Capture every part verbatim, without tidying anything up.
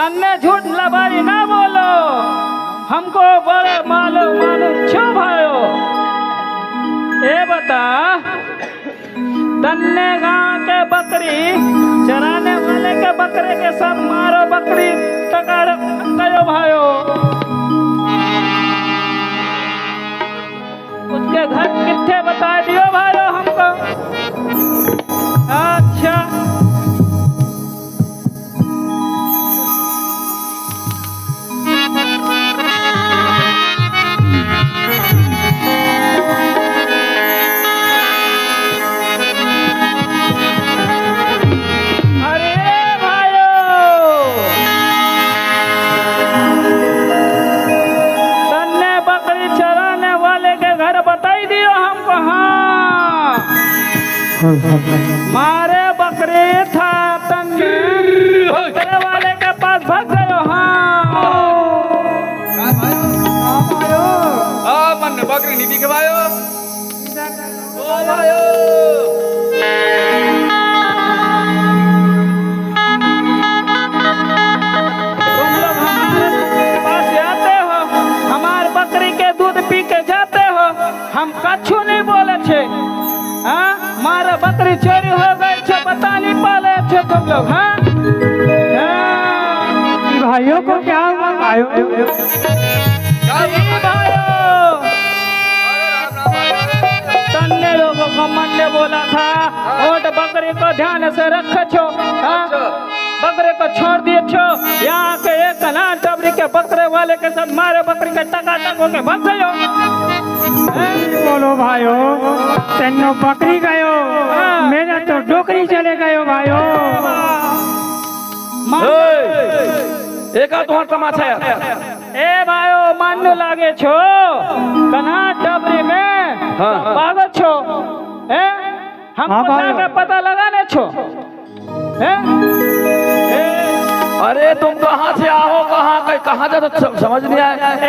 अन्य झूठ लबारी ना बोलो, हमको बड़े मालूम मालूम छो भायो। ए बता, तन्ने गांव के बकरी चराने वाले के बकरे के साथ मारो बकरी टकाड़ गयो भायो। उसके घर कित्थे बता दियो भायो हमको। अच्छा। अरे भाइयों, तन्ने बकरी चराने वाले के घर बताई दियो हमको। हाँ, मारे बकरी था तन्ने बकरे वाले के पास भाग गयो। हाँ। का भाइयों? का भाइयों? हाँ, मन बकरी नीति के भाइयों। ओ भाइयों। तुम लोग हमारे पास आते हो, हमार बकरी के दूध पी के जाते हो, हम कछु नहीं बोले छे। हाँ, मारा बकरी चोरी हो गई छे, पता नहीं पाले छे तुम लोग। हाँ, हाँ। भाइयों को क्या हुआ भाइयों? ई भाइयों, तन्ने लोगों को मन ने बोला था, ओट बकरी को ध्यान से रख छो। हाँ? बकरे को छोड़ दिए छो, यहाँ के एक ना टबरी के बकरे वाले के सब मारे बकरी के टकाटक होके भाग गयो। बोलो भाइयों, तेनो बकरी गयो, हाँ। मेरा तो डोकरी चले गयो भाइयों। मान ए, एका तुम्हार तमाशा है। ए भाइयों, मान लागे छो, कना टबरी में हाँ। भागो छो। ए, हमको हाँ भाइयों। जाके पता लगाने छो। हैं? ए, अरे तुम कहाँ से आओ, कहाँ के, कहाँ जाते, स-, समझ नहीं आया। ए,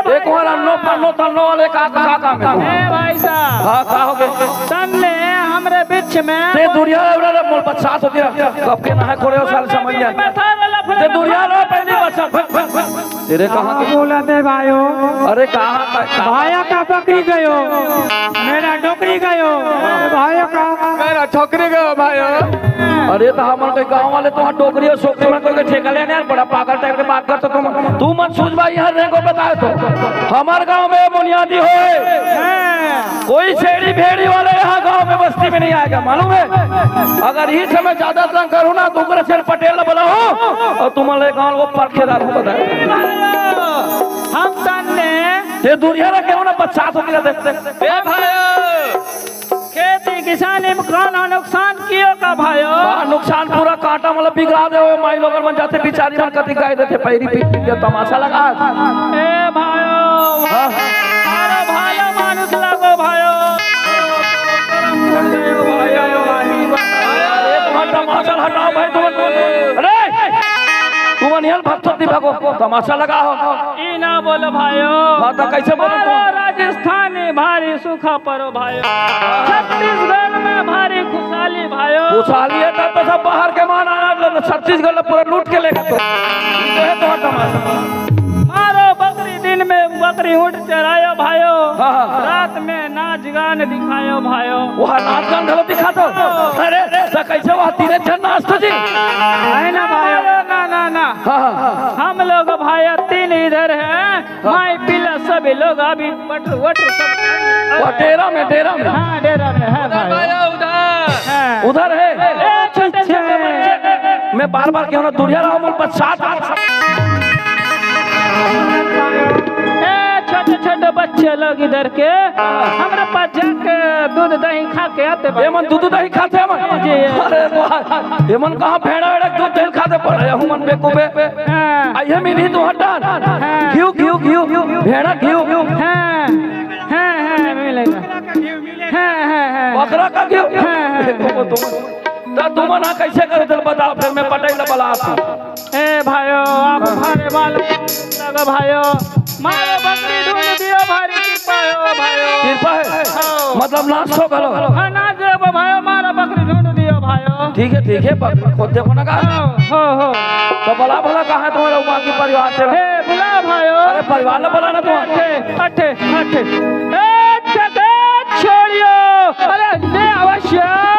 एक बार अन्नो पन्नो तन्नो वाले का, का काम है? ए भाई साहब। हाँ, का हो गए? तन्ने हमरे बीच में ते दुनिया रे, रे, मोल पचास होती है। कब के नहाए खोले हो, साले समझ नहीं आया। बैठा वाला ते दुनिया रे, पहली बच्चा। तेरे कहाँ हाँ, के? बोला दे भाइयों। अरे कहाँ का, कहाँ? भाया का बकरी गयो, मेरा डोकरी गयो, भाया का। मेरा छोकरी गयो भाइयों। अरे तो हमन के गांव वाले तो डोकरी और छोकरी में कोई के ठेका लेने यार, बड़ा पागल टाइप के बात करते तुम। तू मत सूझ भाई, यहाँ रेंगो बताए तो। हमारे गांव में बुनियादी होए। हाँ। कोई छेड़ी भेड़ी वाले यहाँ गांव में बस्ती में नहीं आएगा, मालूम है? अगर इस समय ज्यादा तंग करूँ ना तो उग्रसेन पटेल ला बुलाओ और तुम्हारे गांव को परखेदार को बताए। हम तन्ने ये दुनिया रखे हो ना, पचास हो गया देख, देख। ए भाई, खेती किसानी में कौन नुकसान कियो का भाइयों? का नुकसान पूरा कांटा मतलब बिगड़ा दे हो, माई लोगन मन जाते बिचारी मन कति गाय देते पैरी पीट पीट के तमाशा लगा। ए भाइयों, हाँ। अरे भालो मानुष लगो भाइयों। अरे तुम्हारा तमाशा हटाओ भाई तुम। अरे तुम अनियल भक्तों दिखा को तमाशा लगा हो। ई ना बोलो भाइयों। हाँ, तो कैसे बोलो तुम? मारो राजस्थानी भारी सूखा परो भाइयों। छत्तीसगढ़ में भारी खुशहाली भाइयों। खुशहाली है तब तो सब बाहर के मान आना, मतलब छत्तीसगढ़ में पूरा लूट के लेगा तो। ये तो है तुम्हारा तमाशा। मारो बकरी दिन में बकरी ऊँट चरायो भाइयों। हाँ, हाँ। रात में नाच गान दिखायो भाइयों। वहाँ नाच गान घलो दिखा दो। अरे, तो कैसे वहाँ तीन जन नाच तो जी? है ना भाइयों? ना, ना, ना। हाँ, हाँ, हाँ। हम लोग भाइयों तीन इधर हैं। हाँ। माई पीला सभी लोग अभी बटर वटर सब। वो डेरा में, डेरा में। हाँ, डेरा में है भाई। भाई उधर। हाँ। उधर है। ए, छोटे, छोटे बच्चे। मैं बार बार कहूँ ना, दुनिया रहा मुल्क पश्चात। ए, छोटे, छोटे बच्चे लोग इधर के, हमरा पास जाके दूध दही खा के आते भाई। ये मन दूध दही खाते हैं मन? जी। अरे वाह, ये मन कहाँ भेड़ा वेड़ा दूध दही खाते पड़े हैं, हम मन बेवकूफे। हाँ। आइए मिली तो हटा। हाँ। घिउ, घिउ, घिउ, भेड़ा घिउ। हाँ, हाँ, हाँ, मिलेगा। हाँ, हाँ, हाँ। बकरा का घिउ? हाँ, हाँ। देखो वो तुम। तो तुम ना कैसे करो, चल बताओ, फिर मैं पटाई ला बला आपको। ए भाइयों, आप हाँ। भारे वाले लगा भाइयों, मारो बकरी ढूंढ दियो, भारी कृपा हो भाइयों। कृपा है? हाँ। मतलब नाच हो गलो? हाँ, नाच देबो भाइयों, मारो बकरी ढूंढ दियो भाइयों। ठीक है, ठीक है, बकरी खोद देखो ना का। हाँ, हो, हो। तो बला भला कहाँ है तुम्हारा बाकी परिवार से? हे, बुला भायो। अरे, परिवार ला बला ना तुम। अठे, अठे, अठे। ए, जगत छोड़ियो। अरे, ले अवश्य।